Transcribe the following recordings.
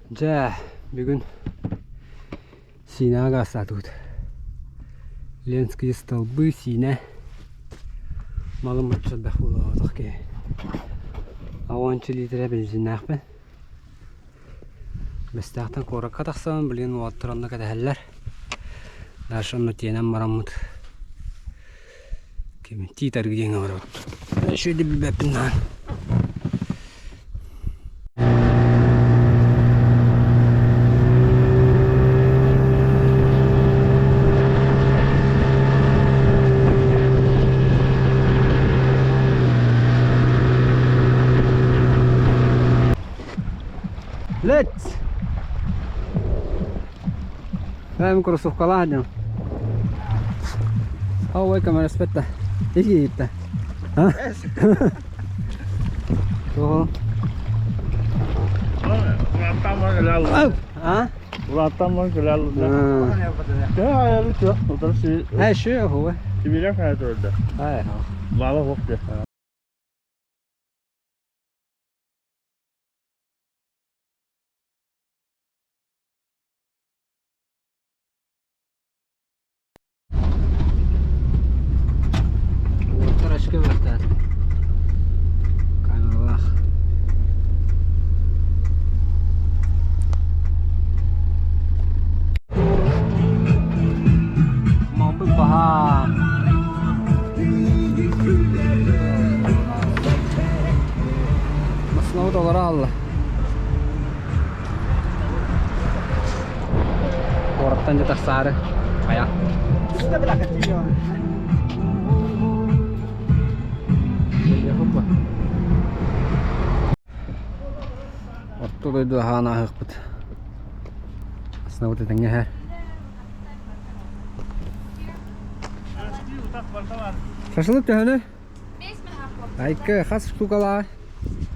Дьэ, бүгүн Сиинэҕэ гаастаатыбыт. Ленские столбы, Сиинэ малым оччо элбэх буолуоҕа киһи. Уонча литрэ бензиннээхпин. Бэстээхтэн куоракка тахсан, билигин уолаттар онно кэтэһэллэр. Дальше онно тиэнэн бараммыт ким Тиит арыы диэҥҥэ барабыт. Үчүгэй да билбэппин даҕаны. Let's! Эм кроссовкалаах дьон. Ой, камера aspetta. Иһиитtä. Tuohon. А? Улааттаммын күлэллэр. Төһө айары туох утары Э, şu huwa. Сибиря хайа турда. Ай. Бала хук де. Уоттар очко бэртээр. Камералаах. Мамбыт баһаам. Массыынабыт олоро хаалла. Куораттан дьэ тахсаары айан. Орто дойду аһаан ааһыахпыт. Аснабыт этэҥҥэ иһэр. Шашлык төһөнүй? Айка хас штукалаа?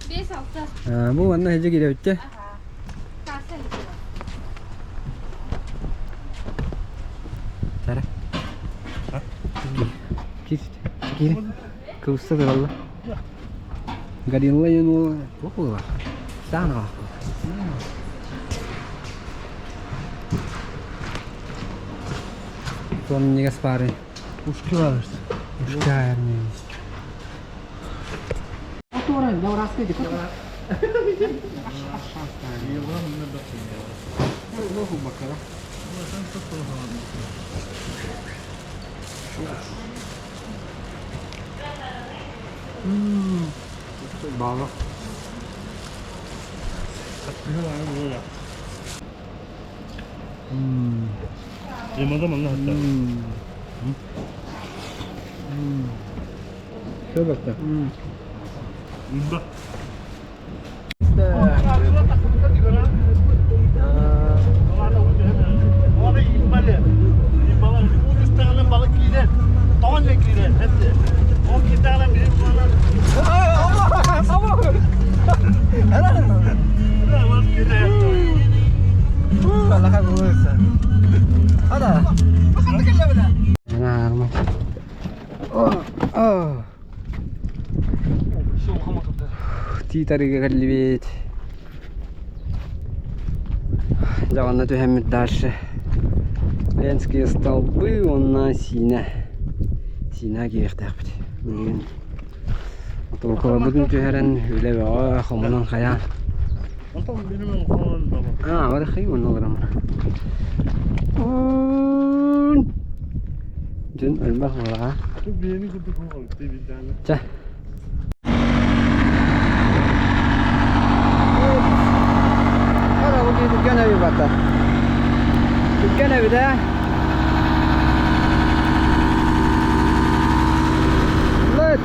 5-6. Бу манна сылдьа киирэбиттэ. Сара. Кир. Кир. Кыбыста туралла. Горилла диэн уол туох буолар? Саана. Туон минньигэс баарый? Ушки var. Ушка Баҕа. Ямада манна хатта. Сөбөттө. Ба. Тиит арыыга кэллибит. Дьэ онно түһэммит дальше. Ленские столбы уонна Сиинэ. Сиинэ киириэхтээхпит. Билигин Толкуйбутун түһэрэн үлэ бөҕө хомунан хайаан. Аа, барахай уонна олором. Дьон элбэх буолаҕа. Чэ. Түргэн эби бата. Түргэн эбит ээ. Let.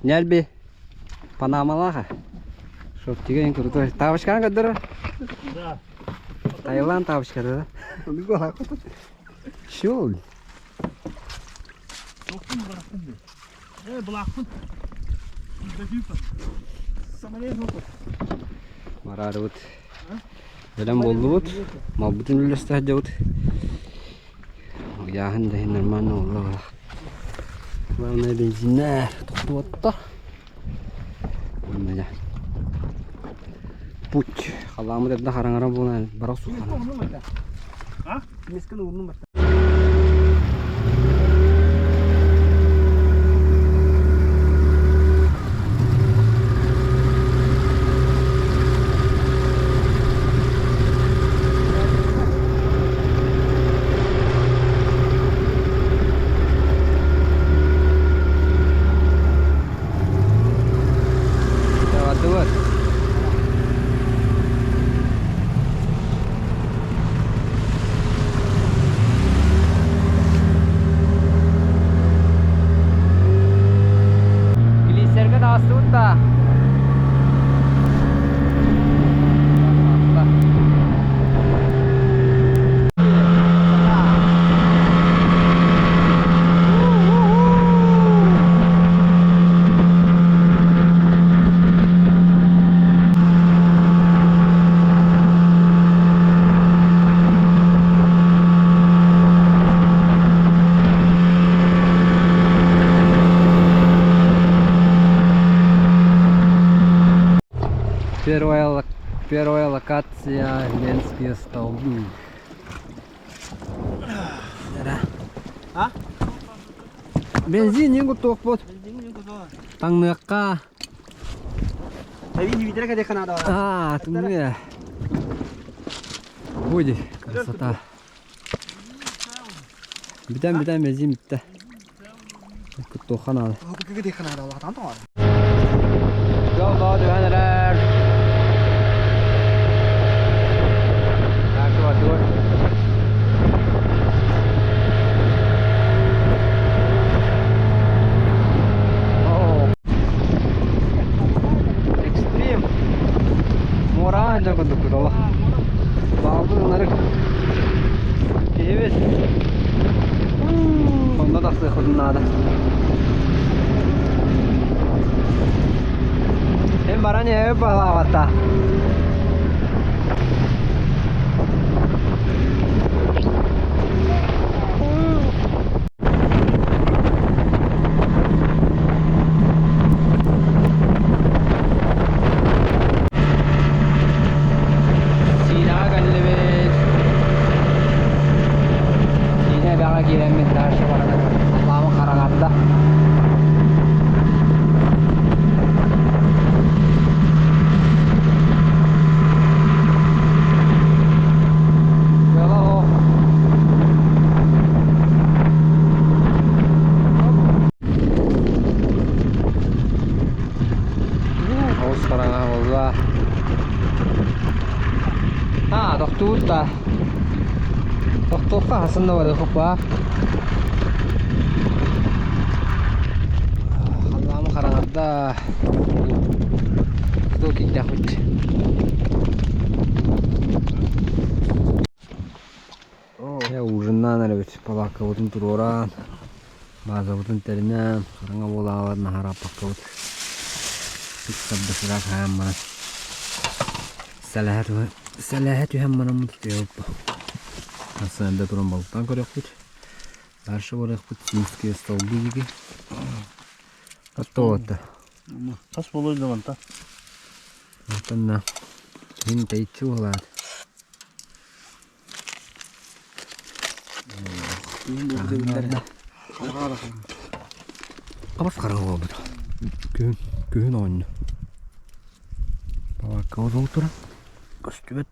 Ньэлби Панамалаах Шоптига крутой. Тапочканы көрдөрөр. Да. Таиланд тапочката да? Шел. Бараарыбыт. Бэлэм буоллубут. Малбытын үллэстэ сылдьабыт. Ыйааһын да иһин нормально буолла. Главное бензиннэр тохтубаттар. Уонна дьэ путь халааммыт эрдэ хараҥара буолан бара охсуоххана. Бардыбыт. Килиисэргэ таҕыстыбыт да. Первая, первая локация Ленские столбы. А? Бензин не куттуохпут. Таҥныахха. Аа, тымныы. Будет красота. Бүтэн бүтэн бензин бүттэ. Куттуохха наада. Жол түһэн эрэр. Так, вот, Экстрим. Муораҕа дьэ курдук олох. Баалбыт ынырык. Киһибит. Онно тахсыахпытын наада. Эн баран иһэбит баһылаабатта. Сиинэҕэ кэллибит. Сиинэ эбэҕэ киирэммит дальше баран Лаама хараҥарда. Тыала оһох. Олус хараҥа буолла. А, тохтуут да. Тохтуохха хасын да барыахпа. Халлаамы хараҥарда. Тохтуу киирдэхпит. Дьэ ужиннаан эрэбит, палааккабытын туруоран, баазабытын тэринэн, хараҥа буолаҕалар наһарааппаккабыт сып-сабдасыраах хаһан баран сэлэһэ түһэн сэлэһэ түһэн бараммыт утуйабыт. Сарсыарда туран балыктаан көрүөхпүт. Дальше барыахпыт Синские столбы диги. Оттоҕуотта. Хас буолуой да манта? Оттон мин тэйиччи буолаат. Абас хараҥа буолбут. Күһүн, күһүн оонньу. Палааккабыт ол турар. Көстүбэт.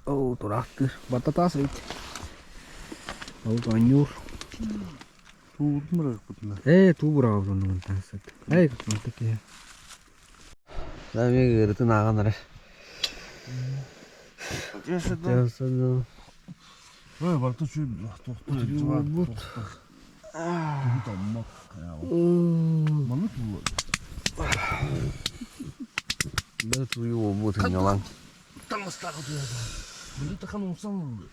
Ол тураахтыыр. Барта таас эбит. Ол оонньуур. Туурун бырахпытына. Ээ, туу быраҕабыт оннугун таһсат. Эй, манта киһи. Эмиэ ыарытын ааҕан эрэр. Ой, барыта үчүгэй туохтуур Томмот. Маннык буолуо. Бэл тууйу уолбут ынньалаҥ. Таҥастаах утуйата. Били тахан умсан ыллы.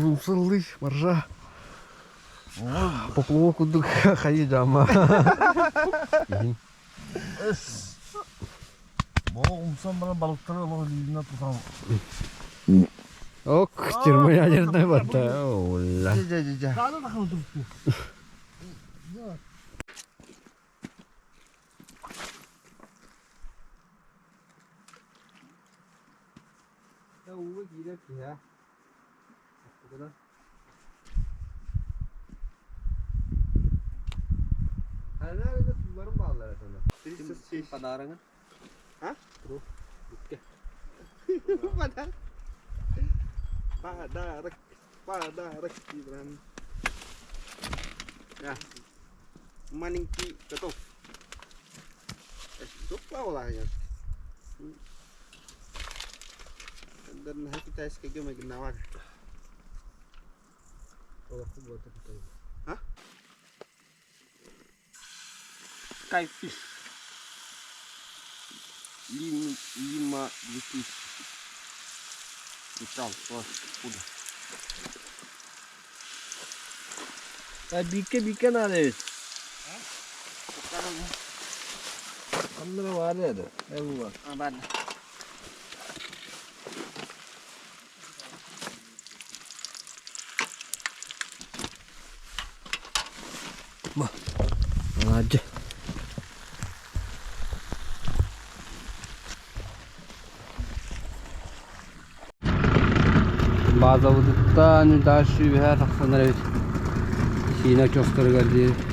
Умсыллый, маржа. Поплавок курдук хайы дьаама. Боо умсан баран балыктары олох илиинэн тутан. Ок, термоядерная вода. Ола. Даана тахан утупту. Киһэ. Ортокунан. Ханна да сууларым бааллар этэ. Подарогын. А? Бүккэ. Подарок. Подарок. Подарок, Ибран. Да. Маленький готов. Суппа улахан. Китайская гемогнавар. Олохху буолта кытай. А? Кайфиш. Лим, Лима 2000. Металл, пластик, пудра. Бииккэ бииккэ наада эбит. Ханна баар еді. Э бу бар. А, ладно. Алаадьы. Базабытыттан дальше үөһэ тахсаннар эбит. Сиинэ очуостарыгар диэри.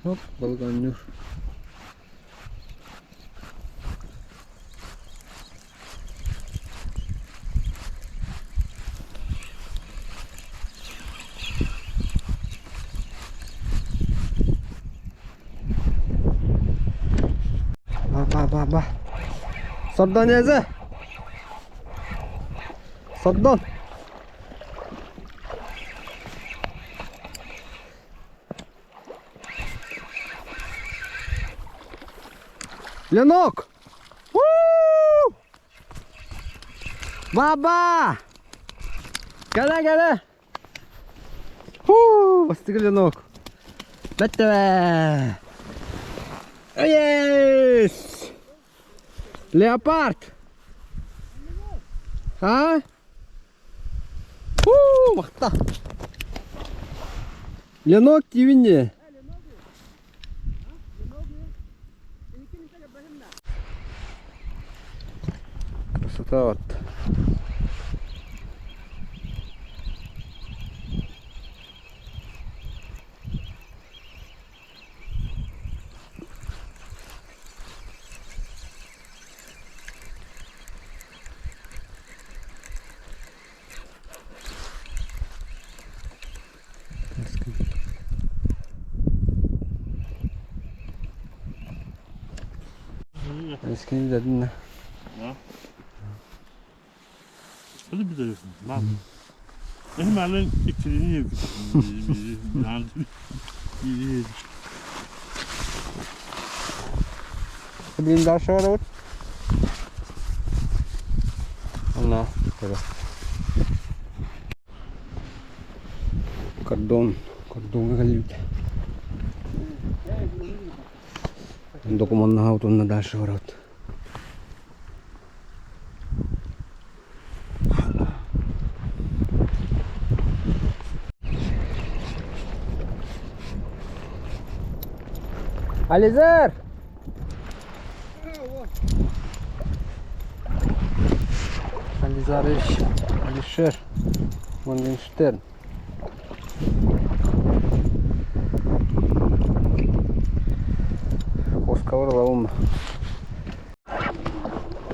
Хоп, балык оонньуур. Ба ба ба ба. Сордон эзэ. Сордон. Ленок! У! Баба! Кэлэ кэлэ! Ху! Бастакы ленок. Бэттэ! Есть! Леопард! А? Ху! Махта! Ленок тиибин Красота вот. Eskini dedin ne? Hadi bir de yesin. Lan. Benim elin ikilini yedik. Yani Блин, дальше ворот. Она. Кордон. Кордон кэлбит. Документ на дальше ворот. Ализер! Ализарович Алишер Моргенштерн. Оскар лаум.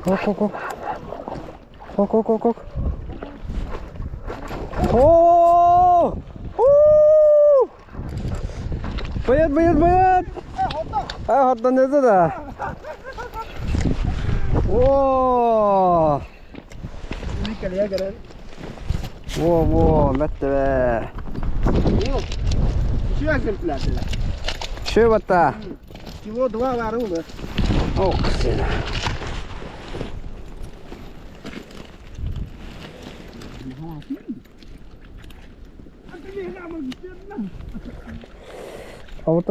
Ок, ок, ок. Ок, ок, ок, ок. О! У! Байат, байат, байат! А, хотон это да. О! Во, во, бәттебе. Шö бата. Кило два варула. Ох, сена. А вот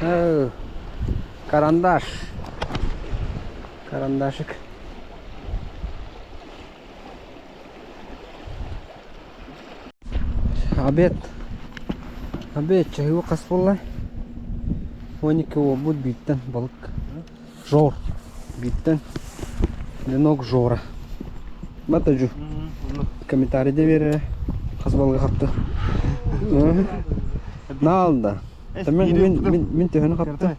Уу, Карандаш. Карандашик. Обед. Обед чайы қас болла. 12 обуд биттен балык. Жор. Биттен. Ленок Жора. Батажу. Комментарий де бере. Қас балығы қапты. Налда. Мен мен мен мен төһөнү қапты.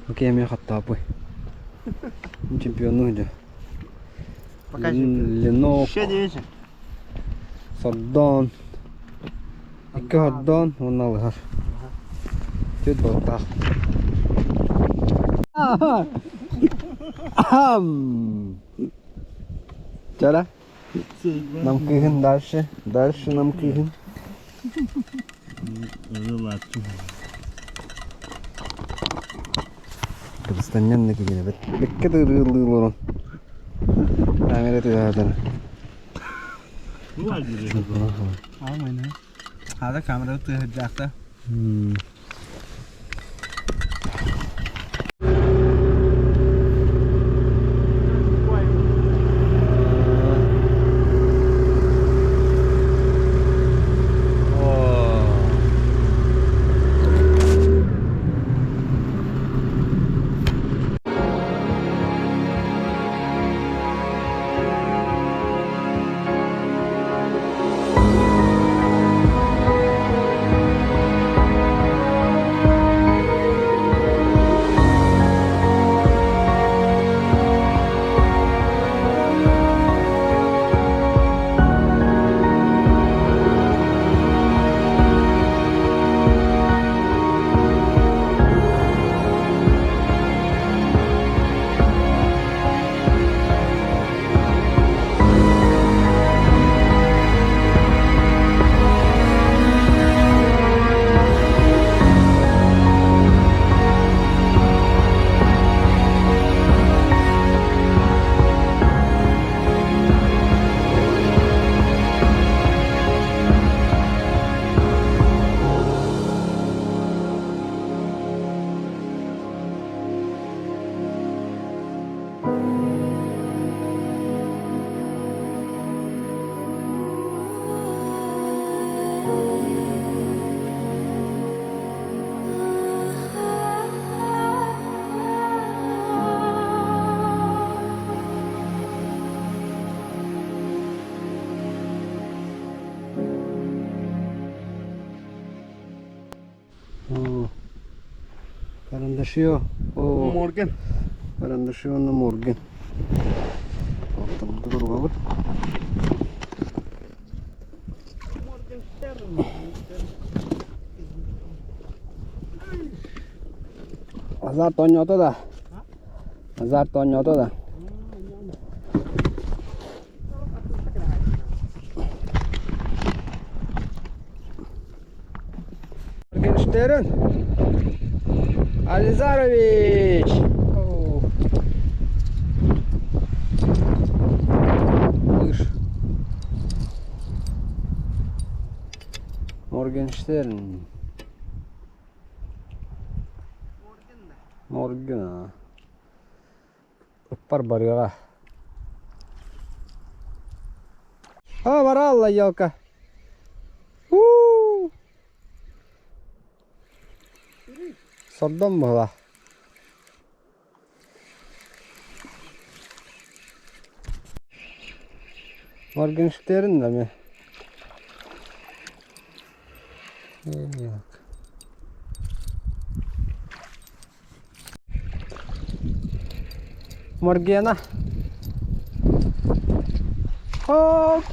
Окей, мен қапты апой. Чемпиону же. Ленок. Сордон. Икки хордон, уонна алыһар. Түт балыктаах. Ахам! Чара? Нам кыһын дальше, дальше нам кыһын. Кыргызстаннан да кигине бет. Бекке тырыылыылорон. Камера тыгаатана. Hada kamera tığacakta. Карандашио. О, Морген. карандашио на Морген. Там дорога. Азар тоньото да. Азар тоньото да. Моргенштерн! Ализарович! Мыш. Моргенштерн. Морген. Ыппар барыаҕа. А, баралла, елка. У-у-у! Сордон буола. Моргенштерн да ми. Моргена. О,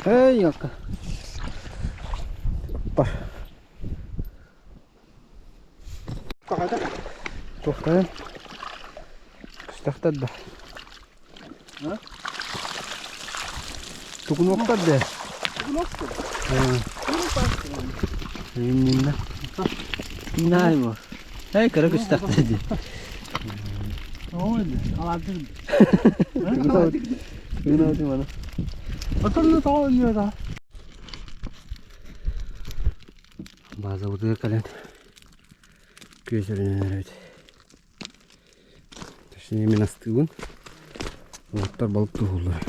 Эй, елка. Туохтайын? Күстэхтэр да. Тугунуоктар да. Иннинна. Иннааймо. Эй, кыра күстэхтэр дии. Тугунаати мана. Базабытыгар кэлэн күөс өрүнэн эрэбит. Точнее мин астыыбын. Уоттар балык туһуллар.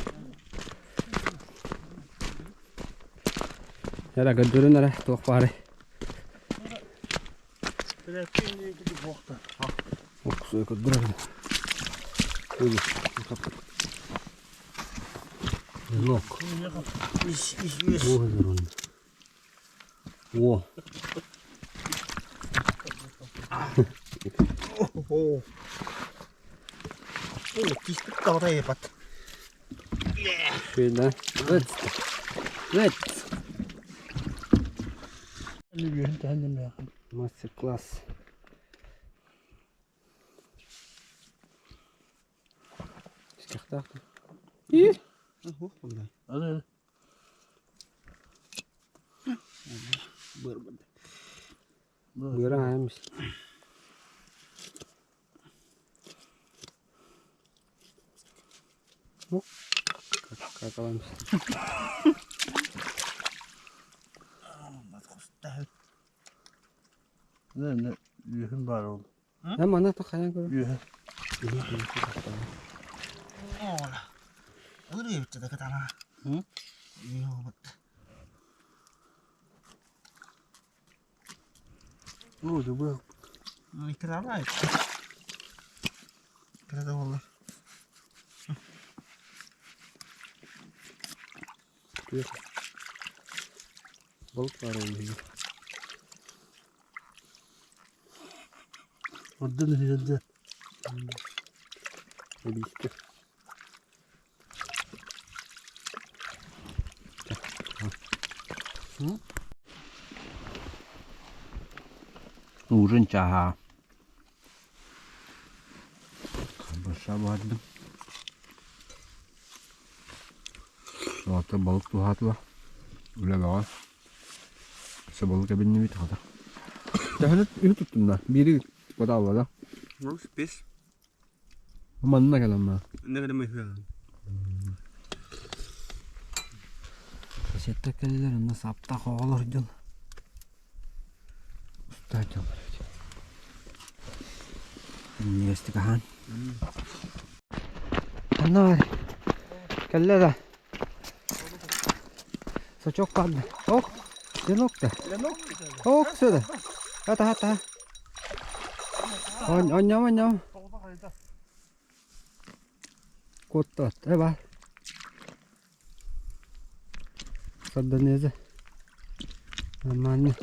Эрэ көрдөрүн эрэ туох баарый. Оксуя көрдөрөр. Нок. О. О, киспит тоҕо епат. Şöyle. Evet. Evet. Мастер-класс. Искахтаах. И? Быра аамис. Ну, как Үһүн баар ол. Манна хайан көрө. Үөһэ. Оо, бу. Балык баар ол иһигэр. Орден иһирдэ. Эбиискэ. Ужин чаһа. Баша бардым. Суата балык туһаатыла. Үлэ бөҕө. Өссө балык эбиннибит хата. Төһөнү үһү туттум да. Биири кутаалла да. Бес. Манна кэлэн баа. Соседтар кэллилэр онно саптаах оҕолор дьон. Устаа дьон Минньигэстик аһаан. Ханна бар? Кэллэ да. Сочок хаалла. Ок, ленок да. Ок, сюда. Хата, хата. Онньомо, онньомо. Куоттаат. Э баар. Сарданеза. Нормально.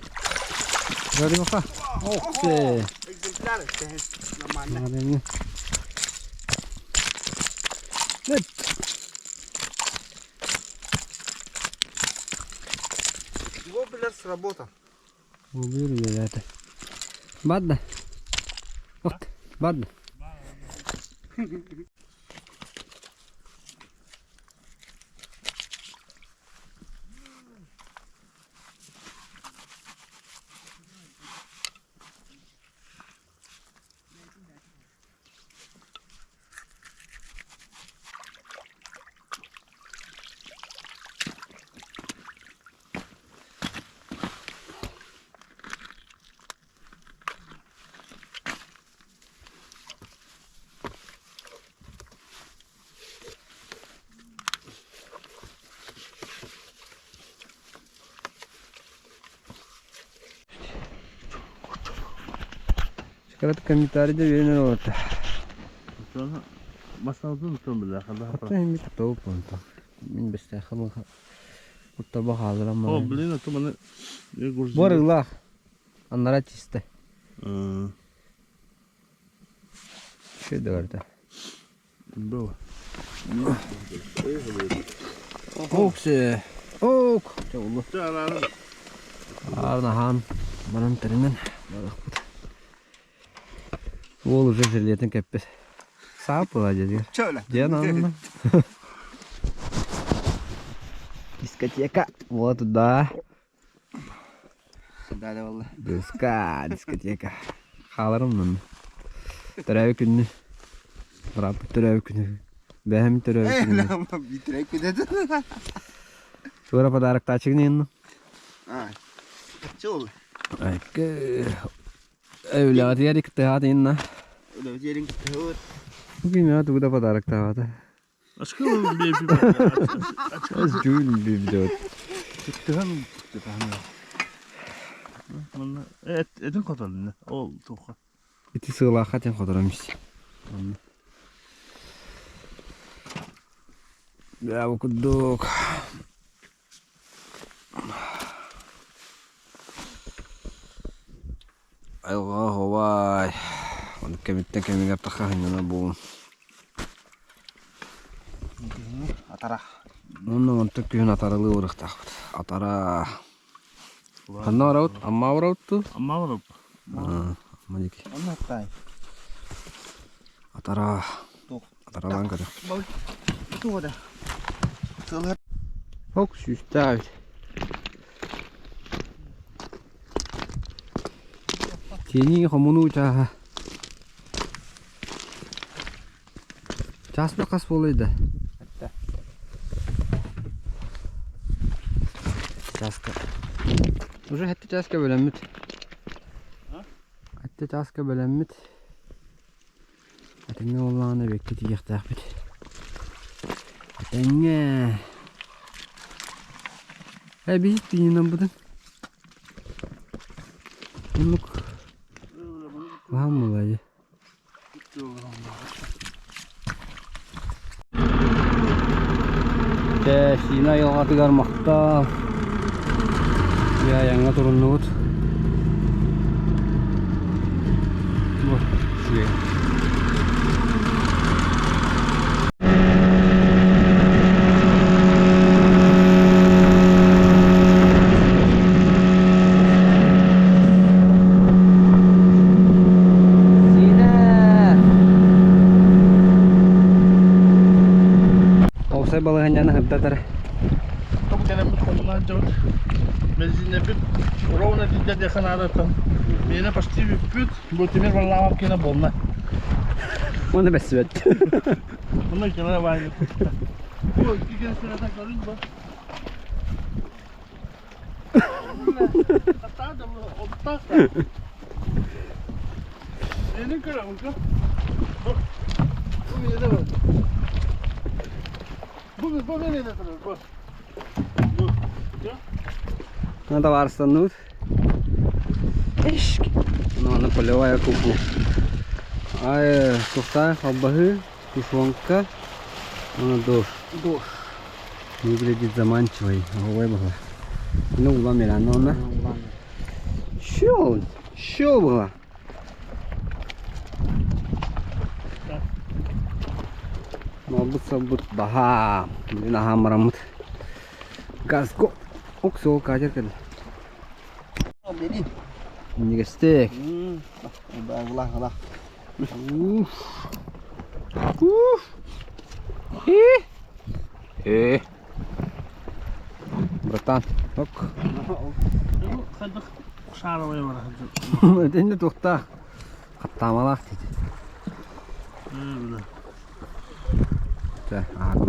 Жарюха. Ох ты. Нормально. Воблер сработал. Убил это. Бадда. Вот, бадда. Кырат комментарий да биэрэн олорто. Масалдын утан билэ хада. Ата эми топ онто. Мин бестээхэ мыха. Куттаба хаалырам О, блин, а то маны Бор ылаах. Аннара чисто. Şu da vardı. Было. Ок се. Ок. Чоулу. Арнахан. Манан тэринэн. Барахпыт. Уол уже жилетин кэппит. Саап була дедигер. Чөөлө. Диэн анна. Дискотека. Вот туда. Да, да, валла. Дыска, дискотека. Хааларым нын. Төрөөбүт күнү. Быраппыт төрөөбүт күнү. Бэһэм төрөөбүт күнү. Битрек күнэт. Туора подарок тачыгын инна. А. Чөөлө. Айкы. Эвлятыгар икки инна. Үлэ жерин төр. Бүгүн тугу да подарок таабата. Ашкыл бейби. Жүл бибдет. Тыган Манна эт этин котолун. Ол туха. Ити сыылаахха тен хоторомис. Бя бу курдук. Айылҕа хобай. Оны кэмиттен кэмигэр тахаһыннана буолун. Атара. Онно онто күһүн атарылыы урыхтаахпыт. Атара. Ханна барабыт? Амма барабыт ту? Амма барып. Амма диэки. Онно тай. Атара. Туох. Атаралаан көрө. Туода. Сылыр. Ок сүүстээх эбит. Тиэнии хомунуу чааһа. Чаас хас буолай да? Чааска. Уже хэтти чааска бөлөммүт. Хэтти чааска бөлөммүт. Этэҥҥэ буоллаҕына эбиэккэ тиийиэхтээхпит. Этэҥҥэ. Э биһик тиийинэн Оннук баһаам буолла Чэ, Сиинэ айылҕатыгар махтал. Дьэ, айаҥҥа туруннубут. Бу, үчүгэй. Сиинэ! Уопсай балаһыанньаны сырдатар. Тоқ кэлэммит хомунаан дьон. Бензиннэрбит ровно тиийдэ диэххэ наадаттан. Миэнэ почти бүппүт. Бу тимир Варламов киэнэ буолла. Оны бэссибэт. Онно кэлэ баайы. Бу икки киһи сырата көрүн бу. Хатаа да бу оттаах да. Миэнин көрө, бу. Бу бу миэнэ бу. Бу бу миэнэ турар бу. Бу. Ну, табаарыстанныбыт. Эшк. Ну, аны полевая кухня. Ай, тухта, халбаһы, тушенка. Ну, душ. Душ. Выглядит заманчивой. Ой, была. Ну, улам но она. Що? Що было? Малбыт сабыт баха. Блин, аха марамыт. Газго. Оксо катер кэллэ. Бери. Минньигэстик. Бала, бала. Уф. Уф. И. Э. Братан, ок. Хайдах шаровая бар. Этинне туохтаах. Хаттаамалаах диэти. Бile. Чэ, аһаатыбыт.